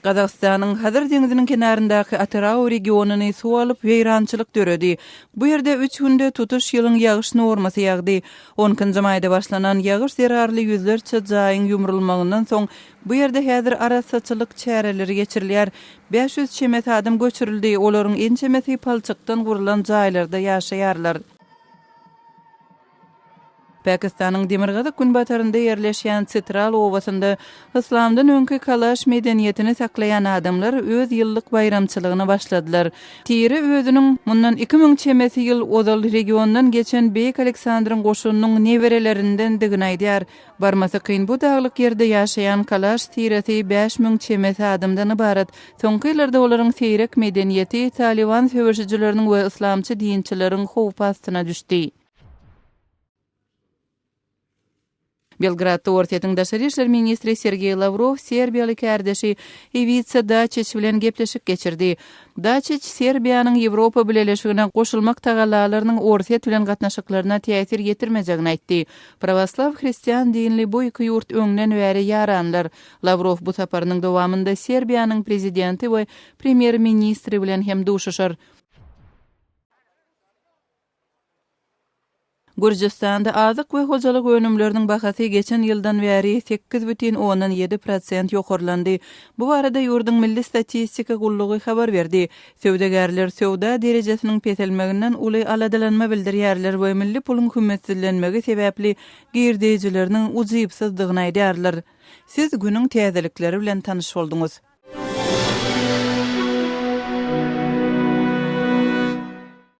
Gazagystanyň Hazar deňziniň kenaryndaky Atyrau regionyny suw alyp, weýrançylyk döredi. Bu ýerde üç günde tutuş ýylyň ýagyş normasy ýagdy. On ikinji maýda başlanan ýagyş zerarly ýüzlerçe jaýyň ýumrulmagyndan soň, bu ýerde häzir arassaçylyk çäreleri geçirilýär. 500 çemesi adam göçürildi, olaryň ençemesi palçykdan gurlan jaýlarda ýaşaýarlar. Pakistanyň demirgazyk-günbatarynda ýerleşýän Çitral obasynda yslamdan öňki Kalaş medeniýetini saklaýan adamlar öz ýyllyk baýramçylygyna başladylar. Tire özüniň mundan 2000 çemesi ýyl ozal regiondan geçen Beýik Aleksandryň goşunynyň neberelerindendigini aýdýar. Barmasy kyn bu daglyk ýerde ýaşaýan Kalaş tiresi 5000 çemesi adamdan ybarat. Soňky ýyllarda olaryň seýrek medeniýeti Talyban söweşijileriniň we yslamçy dinçileriň howpy astyna düşdi. Belgradda Orsýetiň daşary işler ministri Sergeý Lawrow serbiýaly kärdeşi Iwitsa Daçiç bilen gepleşik geçirdi. Daçiç Serbiýanyň Ýewropa Bileleşigine goşulmak tagallalarynyň Orsýet bilen gatnaşyklaryna täsir ýetirmejegini aýtdy. Prawoslaw hristian dinli bu iki ýurt öňden bäri ýaranlar. Lawrow bu saparynyň dowamynda Serbiýanyň prezidenti we premýer-ministri bilen hem duşuşar. Gürjüstanda azyk we hojalyk önümleriniň bahasy geçen ýyldan bäri 8,7 prosent ýokarlandy. Bu barada ýurduň Milli statistika gullugy habar berdi. Söwdagärler söwda derejesiniň peselmeginden uly aladalanma bildirýärler we milli puluň hümmetsizlenmegi sebäpli girdeýjileriniň ujypsyzdygyny aýdýarlar. Siz günüň täzelikleri bilen tanyş bolduňyz.